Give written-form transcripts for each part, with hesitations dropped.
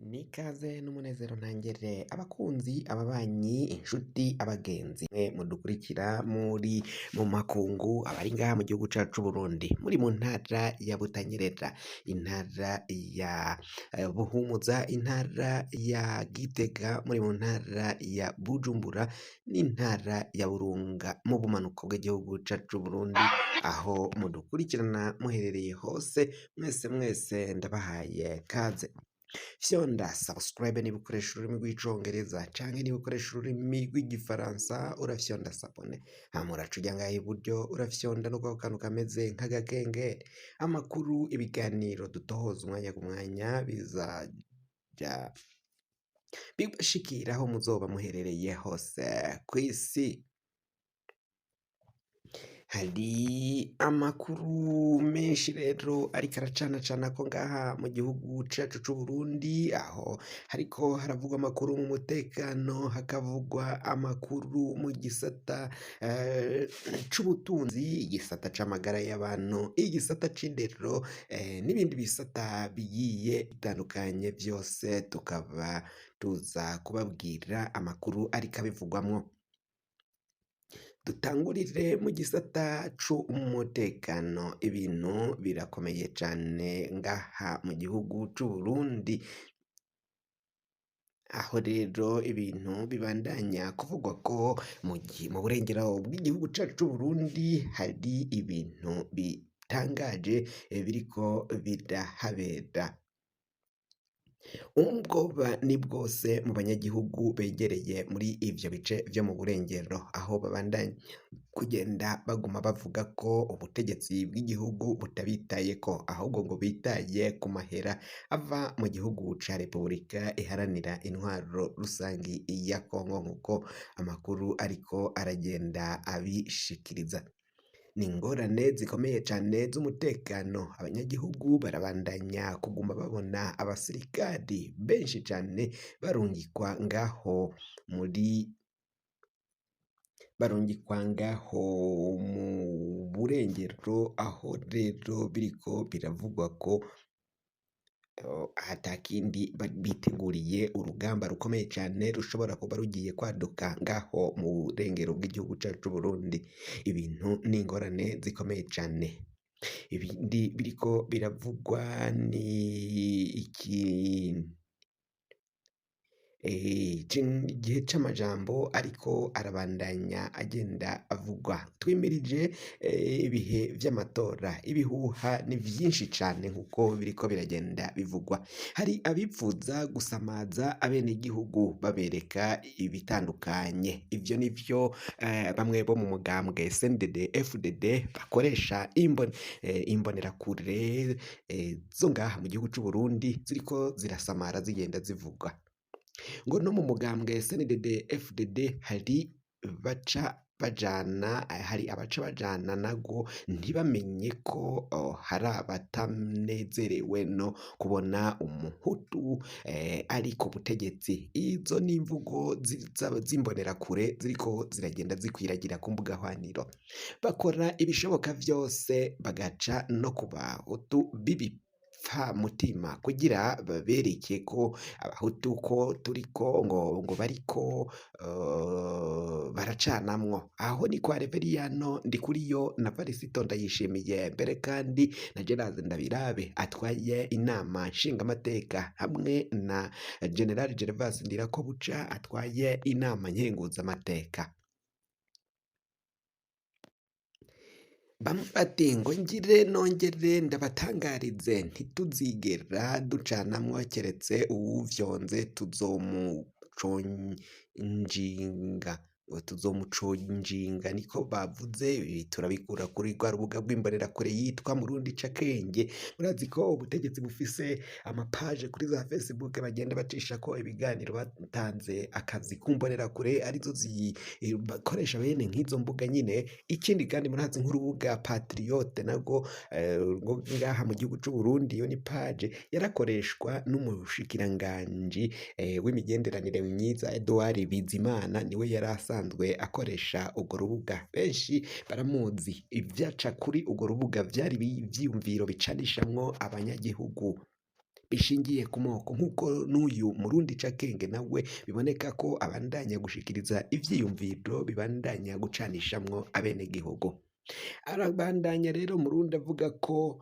N'ikaze n'umunezero ntangere abakunzi, ababanyi, inshuti, abagenzi mwe mudukurikira muri mu makungu abari ngaha mu gihugu cacu c'Uburundi muri mu ntara ya Butanyerera, intara ya Buhumuza, intara ya Gitega, muri mu ntara ya Bujumbura n'intara ya Burunga mu bumanuko bw'igihugu cacu c'Uburundi aho mudukurikirana muherereye hose mwese mwese ndabahaye kaze. Fyonda subscribe niba ukoresha ururimi rw'icongereza canke niba ukoresha ururimi rw'igifaransa urafyonda s'abonner, hama uraca uja ngaha iburyo urafyonda no kwako kantu kameze nk'agakengeri, amakuru, ibiganiro dutohoza umwanya ku mwanya bizaja bibashikira aho muzoba muherereye hose kw'isi. Hari amakuru menshi rero ariko aracanacanako ngaha mu gihugu cacu c'Uburundi, aho hariko haravugwa amakuru mu mutekano, hakavugwa amakuru mu gisata c'ubutunzi, igisata c'amagara y'abantu, igisata c'indero n'ibindi bisata bigiye bitandukanye vyose tukaba tuza kubabwira amakuru ariko abivugwamwo. Dutangurire mu gisata c'umutekano, ibintu birakomeye cane ngaha mu gihugu c'Uburundi, aho rero ibintu bibandanya kuvugwa ko mu burengero bw'igihugu cacu c'Uburundi hari ibintu bitangaje biriko birahabera. Ubwoba ni bwose mu banyagihugu begereye muri ivyo bice vyo mu burengero, aho babandanya kugenda baguma bavuga ko ubutegetsi bw'igihugu butabitayeko, ahubwo ngo bitaye ku mahera ava mu gihugu ca Repubulika Iharanira Intwaro Rusangi ya Kongo, nk'uko amakuru ariko aragenda abishikiriza. Ni ingorane zikomeye cane z'umutekano, abanyagihugu barabandanya kuguma babona abasirikari benshi cane barungikwa ngaho muri barungikwa ngaho mu burengero, aho rero biriko biravugwa ko atakindi biteguriye urugamba rukomeye cane rushobora kuba rugiye kwaduka ngaho mu burengero bw'igihugu cacu c'Uburundi. Ibintu n'ingorane zikomeye cane. Ibindi biriko biravugwa ni iki igihe c'amajambo ariko arabandanya agenda avugwa. Twimirije ibihe vy'amatora, ibihuha ni vyinshi cane nkuko biriko biragenda bivugwa. Hari abipfuza gusamaza abenegihugu babereka ibitandukanye, ivyo nivyo bamwe bo mu mugambwe CNDD FDD bakoresha imbonerakure zo ngaha mu gihugu c'Uburundi ziriko zirasamara zigenda zivuga. Ngo no mu mugambwe CNDD FDD hari baca bajana hari abaca bajana nago ntibamenye ko hari abatanezerewe no kubona umuhutu ari ku butegetsi. Izo ni imvugo z'imbonerakure ziriko ziragenda zikwiragira ku mbuga hwaniro. Bakora ibishoboka vyose bagaca no ku bahutu b'ibipfamutima kugira babereke ko abahutu ko turiko ngo bariko baracanamwo. Aho ni kwa Reveriyano Ndikuriyo na Varisito Ndayishimiye, mbere kandi na Gerard Ndabirabe atwaye inama nshingamateka hamwe na General Gervas Ndirakobuca atwaye inama nkenguzamateka. Bamwe bati ngo ngire nongere ndabatangarize ntituzigera ducanamwo keretse uwuvyonze tuzomuconjinga, ngo tuzomuconjinga niko bavuze. Ibi turabikura kuri rwa rubuga rw'imbonerakure yitwa Murundi Cakenge. Murazi ko ubutegetsi bufise amapaje kuri za Facebook bagenda bacishako ibiganiro batanze akazi ku mbonerakure arizo bakoresha bene nk'izo mbuga nyine. Ikindi kandi murazi nk'urubuga Patriote narwo rwo ngaha mu gihugu c'Uburundi, iyo ni paje yarakoreshwa n'umushikiranganji w'imigenderanire myiza Edouard Bizimana, niwe yari asanzwe akoresha urwo rubuga. Benshi baramuzi, ivyaca kuri urwo rubuga vyari ivyiyumviro bicanishamwo abanyagihugu. Bishingiye ku moko, nk'uko n'uyu Murundi Cakenge nawe biboneka ko abandanya gushikiriza ivyiyumviro bibandanya gucanishamwo abenegihugu. Arabandanya rero Murundi avuga ko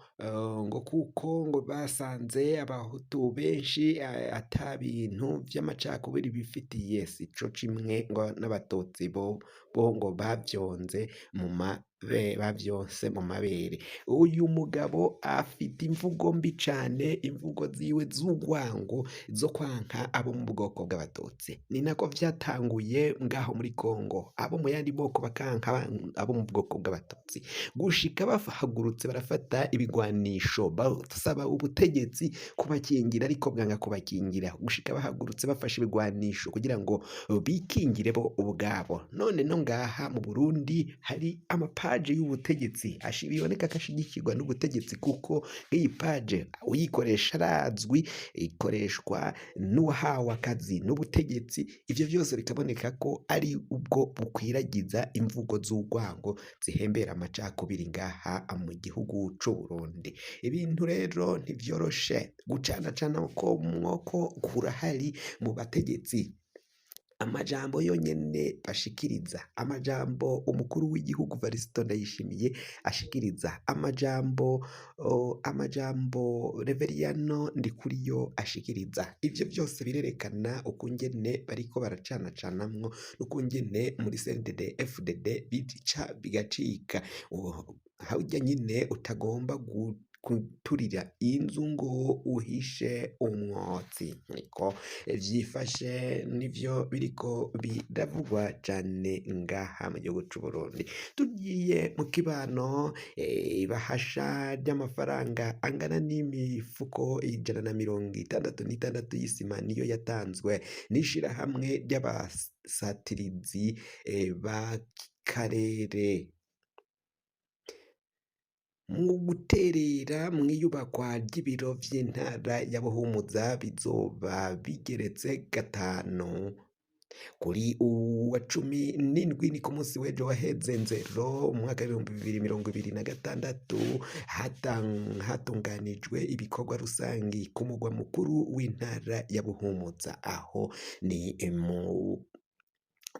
ngo kuko ngo basanze abahutu benshi ata bintu vy'amacakubiri bifitiye, sico kimwe ngo n'abatutsi bo ngo bavyonze mu bavyonse mu mabere. Uyu mugabo afite imvugo mbi cane, imvugo ziwe z'urwango zo kwanka abo mu bwoko bw'abatutsi. Ni nako vyatanguye ngaho muri Kongo, abo mu yandi moko bakanka abo mu bwoko bw'abatutsi, gushika bahagurutse barafata ibigwanisho basaba ubutegetsi kubakingira, ariko bwanga kubakingira, gushika bahagurutse bafashe ibigwanisho kugira ngo bikingire bo ubwabo. None no ngaha mu Burundi hari amapaje y'ubutegetsi biboneka ko ashigikirwa n'ubutegetsi, kuko nk'iyi paje uyikoresha arazwi, ikoreshwa n'uwahawe akazi n'ubutegetsi. Ivyo vyose bikaboneka ko ari ubwo bukwiragiza imvugo z'urwango zihembera amacakubiri ngaha mu gihugu c'Uburundi. Ibintu rero ntivyoroshe, gucanacana ko mwoko kurahari mu bategetsi. Amajambo yonyene bashikiriza, amajambo umukuru w'igihugu Varisito Ndayishimiye ashikiriza, amajambo Reveriyano Ndikuriyo ashikiriza, ivyo vyose birerekana ukungene bariko baracanacanamwo n'ukungene muri CNDD FDD bica bigacika. Harya nyine utagomba guturira inzu ngo uhishe umwotsi, niko vyifashe, nivyo biriko biravugwa cane ngaha mu gihugu c'Uburundi. Tugiye mu kibano, ibahasha ry'amafaranga angana n'imifuko 166 y'isima niyo yatanzwe n'ishirahamwe ry'abasatirizi b'akarere mu guterera mw'iyubakwa ry'ibiro vy'intara ya Buhumuza bizoba bigeretse 5. Kuri uwa 17 ni ku munsi w'ejo waheze Nzero umwaka w'2026 hatunganijwe ibikorwa rusangi ku mugwa mukuru w'intara ya Buhumuza, aho ni mu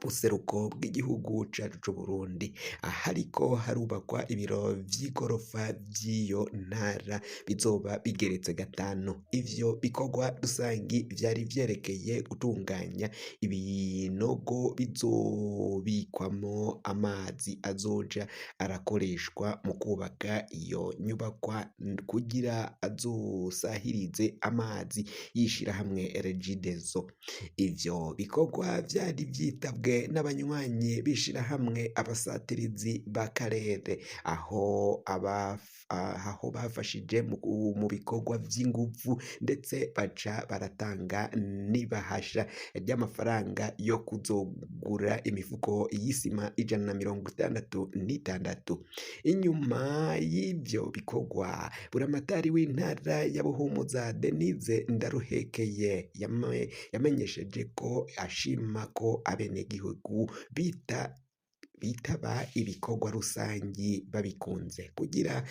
buseruko bw'igihugu cacu c'Uburundi, ahariko harubakwa ibiro vy'igorofa vy'iyo ntara bizoba bigeretse 5. Ivyo bikorwa rusangi vyari vyerekeye gutunganya ibinogo bizobikwamo amazi azoja arakoreshwa mu kubaka iyo nyubakwa kugira azosahirize amazi y'ishirahamwe Regideso. Ivyo bikorwa vyari vyitabwe n'abanywanyi b'ishirahamwe abasatirizi b'akarere, aho bafashije mu bikorwa vy'inguvu, ndetse baca baratanga n'ibahasha ry'amafaranga yo kuzogura imifuko y'isima 166. Inyuma y'ivyo bikorwa, buramatari w'intara ya Buhumuza Denise Ndaruhekeye yamenyesheje ko ashima ko abenegihugu bitaba ibikorwa rusangi babikunze kugira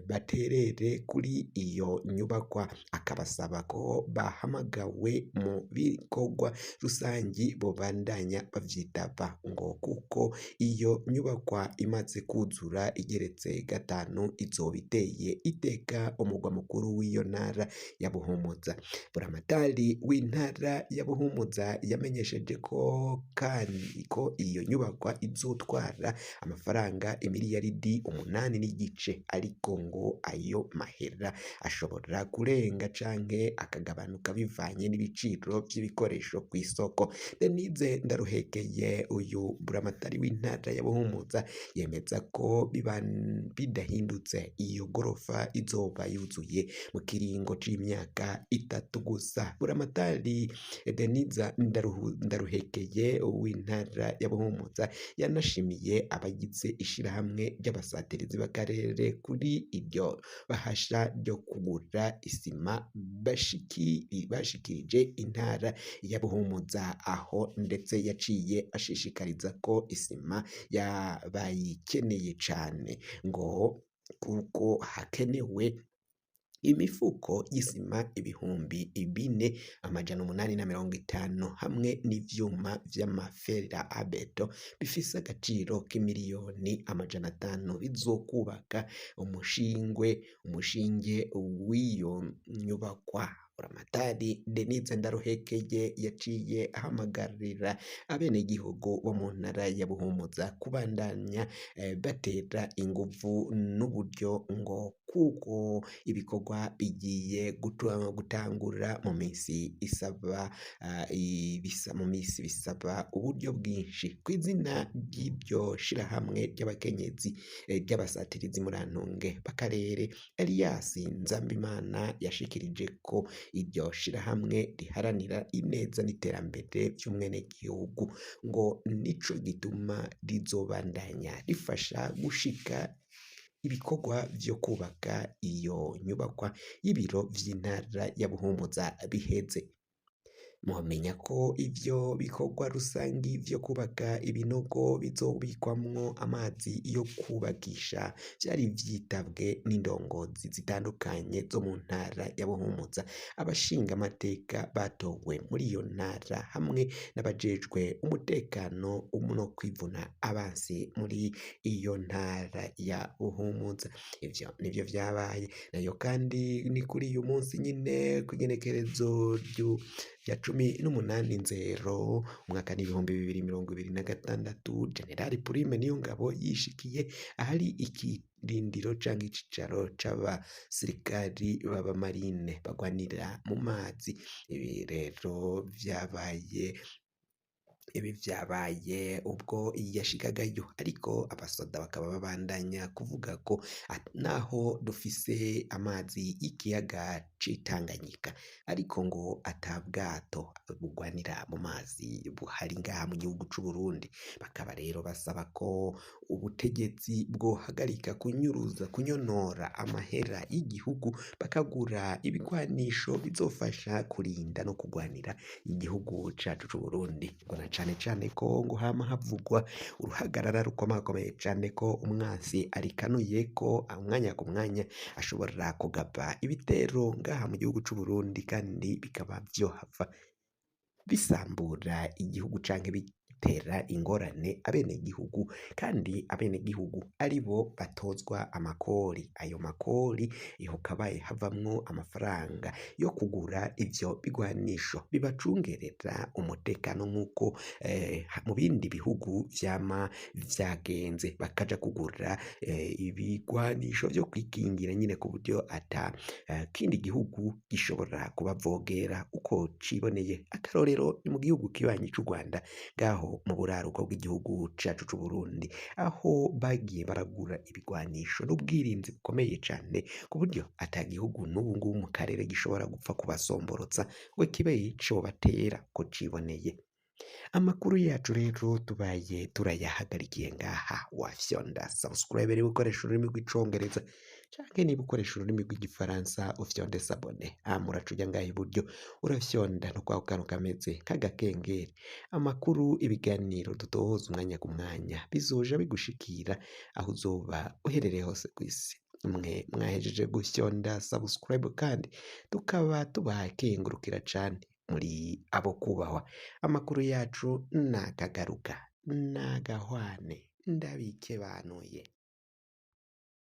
baterere kuri iyo nyubakwa, akabasaba ko bahamagawe mu bikorwa rusangi bobandanya bavyitaba, ngo kuko iyo nyubakwa imaze kuzura igeretse 5 izoba iteye iteka umugwa mukuru w'iyo ntara ya Buhumuza. Buramatari w'intara ya Buhumuza yamenyesheje ko kandi ko iyo nyubakwa izotwara amafaranga imiliyaridi 8 n'igice, ariko ngo ayo mahera ashobora kurenga canke akagabanuka bivanye n'ibiciro vy'ibikoresho kw'isoko. Denise Ndaruhekeye, uyu buramatari w'intara ya Buhumuza, yemeza ko bidahindutse iyo gorofa izoba yuzuye mu kiringo c'imyaka 3 gusa. Buramatari Denise Ndaruhekeye w'intara ya Buhumuza yanashimiye abagize ishirahamwe ry'abasatirizi b'akarere kuri iryo bahasha ryo kugura isima bashikirije intara ya Buhumuza, aho ndetse yaciye ashishikariza ko isima yabayikeneye cane, ngo kuko hakenewe Imifuko y'isima 4850 hamwe n'ivyuma vy'amafera abeto bifise agaciro k'imiliyoni 500 bizokubaka umushinge w'iyo nyubakwa. Buramatari Denise Ndaruhekeye yaciye ahamagarira abenegihugu bo mu ntara ya Buhumuza kubandanya batera inguvu n'uburyo ngo kuko ibikorwa bigiye gutangura mu minsi isaba mu minsi bisaba uburyo bwinshi. Kw'izina ry'iryo shirahamwe ry'abakenyezi ry'abasatirizi Murantunge b'akarere, Elias Nzambimana yashikirije ko iryo shirahamwe riharanira ineza n'iterambere vy'umwenegihugu, ngo nico gituma rizobandanya rifasha gushika ibikorwa vyo kubaka iyo nyubakwa y'ibiro vy'intara ya Buhumuza biheze. Mwomenya ko ivyo bikorwa rusangi vyo kubaka ibinogo bizobikwamwo amazi yo kubakisha vyari vyitabwe n'indongozi zitandukanye zo mu ntara ya Buhumuza, abashingamateka batowe muri iyo ntara hamwe n'abajejwe umutekano no kwivuna abansi muri iyo ntara ya Buhumuza. Ivyo nivyo vyabaye nayo kandi ni kuri uyu munsi nyine kw'igenekerezo rya 18 Nzero umwaka 2026, General Prime Niyongabo yishikiye ahari ikirindiro canke icicaro c'abasirikari b'abamarine bagwanira mu mazi. Ibi rero vyabaye ibi vyabaye ubwo yashikagayo, ariko abasoda bakaba babandanya kuvuga ko naho dufise amazi y'ikiyaga c'Itanganyika, ariko ngo ata bwato bugwanira mu mazi buhari ngaha mu gihugu c'Uburundi. Bakaba rero basaba ko ubutegetsi bwohagarika kunyuruza kunyonora amahera y'igihugu, bakagura ibigwanisho bizofasha kurinda no kugwanira igihugu cacu c'Uburundi. Ngo na cane cane ko ngo hama havugwa uruhagarara rukomakomeye cane ko umwansi arikanuye ko umwanya ku mwanya ashobora kugaba ibitero ngaha mu gihugu c'Uburundi, kandi bikaba vyohava bisambura igihugu canke bitera ingorane abenegihugu, kandi abenegihugu aribo batozwa amakori. Ayo makori yokabaye havamwo amafaranga yo kugura ivyo bigwanisho bibacungerera umutekano nk'uko mu bindi bihugu vyama vyagenze, bakaja kugura ibigwanisho vyo kwikingira nyine ku buryo ata kindi gihugu gishobora kubavogera uko ciboneye. Akarorero ni mu gihugu kibanyi c'u Rwanda, ngaho mu buraruko bw'igihugu cacu c'Uburundi, aho bagiye baragura ibigwanisho n'ubwirinzi bukomeye cane ku buryo ata gihugu n'ubu ngubu mu karere gishobora gupfa kubasomborotsa ngo kibe cobatera ko ciboneye. Amakuru yacu rero tubaye turayahagarikiye ngaha. Wafyonda subscribe niba ukoresha ururimi rw'icongereza, canke niba ukoresha ururimi rw'igifaransa ufyonde s'abonner. Hama uraca uja ngaha iburyo urafyonda no kwako kantu kameze nk'agakengeri. Amakuru, ibiganiro dutohoza umwanya ku mwanya bizoja bigushikira aho uzoba uherereye hose kw'isi. Mwe mwahejeje gufyonda subscribe kandi tukaba tubakengurukira cane, muri abo kubahwa. Amakuru yacu nakagaruka nagahwane ndabikebanuye.